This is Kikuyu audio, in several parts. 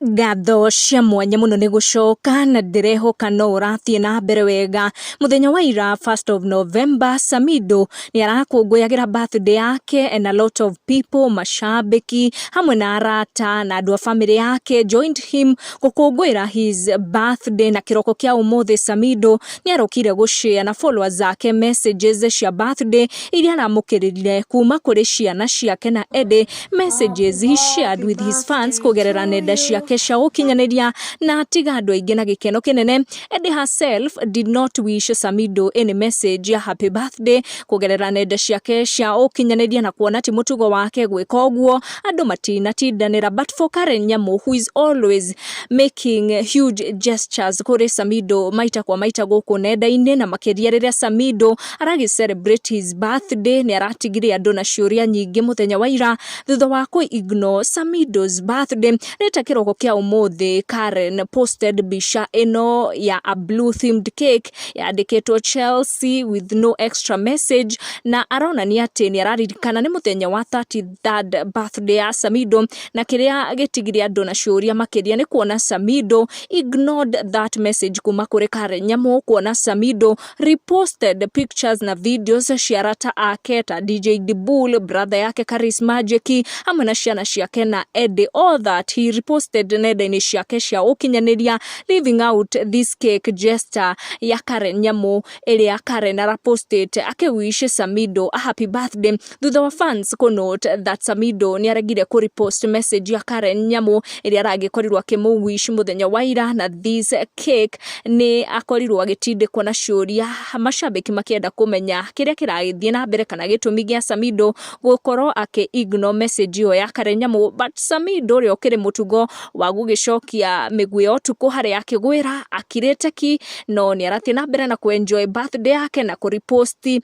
Ngatho cia mwanya mũno nĩ gũcoka na ndĩrehoka no ũrathiĩ na mbere wega. Mũthenya wa ira 1st of November, Samido nĩ arakũngũyagĩra birthday yake and a lot of people, mashabiki hamwe na arata na andũ a famĩlĩ yake joined him gũkũngũĩra his birthday. Na kĩroko kĩa ũmũthĩ Samido nĩ arokire gũshare na followers ake messages cia birthday iria aramũkĩrire kuma kũrĩ ciana ciake na Eddie, messages he shared with his fans kũgerera nenda ciake cia ũkinyanĩria na atiga andũ aingĩ na gĩkeno kĩnene. Eddie herself did not wish Samido any message ya happy birthday kũgerera nenda ciake cia ũkinyanĩria, na kuona ti mũtugo wake gwĩka ũguo, andũ matinatindanĩra. But for Karen Nyamu, who is always making huge gestures kũrĩ Samido maita kwa maita gũkũ nenda-inĩ, na makĩria rĩrĩa Samido aragĩ celebrate his birthday, nĩ aratigire andũ na ciũria nyingĩ mũthenya wa ira thutha wa kũ ignore Samido's birthday. Rĩta kĩroko kĩa ũmũthĩ, Karen posted mbica ĩno ya a blue themed cake yandĩkĩtwo Chelsea with no extra message, na aronania atĩ nĩ araririkana nĩ mũthenya wa 33rd birthday ya Samido. Na kĩrĩa gĩtigire andũ na ciũria makĩria nĩ kuona Samido ignored that message kuma kũrĩ Karen Nyamu, kuona Samido reposted pictures na videos cia arata ake ta DJ Dibul, brother yake Karis Magic, hamwe na ciana ciake na Eddie. All that he reposted nenda-inĩ ciake cia ũkinyanĩria, leaving out this cake gesture ya Karen Nyamu ĩrĩa Karen arapostĩte akĩwish Samido a happy birthday, thutha wa fans kũ note that Samido nĩ aregire kũ repost message ya Karen Nyamu ĩrĩa aragĩkorirwo akĩmũwish mũthenya wa ira. Na this cake nĩ akorirwo agĩtindĩkwo na ciũria, mashabiki makĩenda kũmenya kĩrĩa kĩragĩthiĩ na mbere kana gĩtũmi gĩa Samido gũkorwo akĩ ignore message ĩyo ya Karen Nyamu. But Samido, ũrĩa ũkĩrĩ mũtugo wa gũgĩcokia mĩguĩ ya ũtukũ harĩa akĩgwĩra, akirĩte ki, no nĩ arathiĩ na mbere na kũ enjoy birthday yake na kũ repost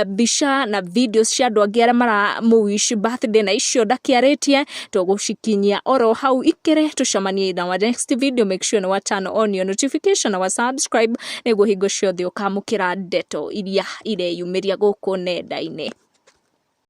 mbica na videos cia andũ angĩ arĩa maramũ wish birthday, na icio ndakĩarĩtie tũgũcikinyia oro hau. Ikĩre tũcemanie in our next video. Make sure nĩ wa turn on your notification na wa subscribe nĩguo hingo ciothe ũkamũkĩra ndeto iria ireyumĩria gũkũ nenda-inĩ.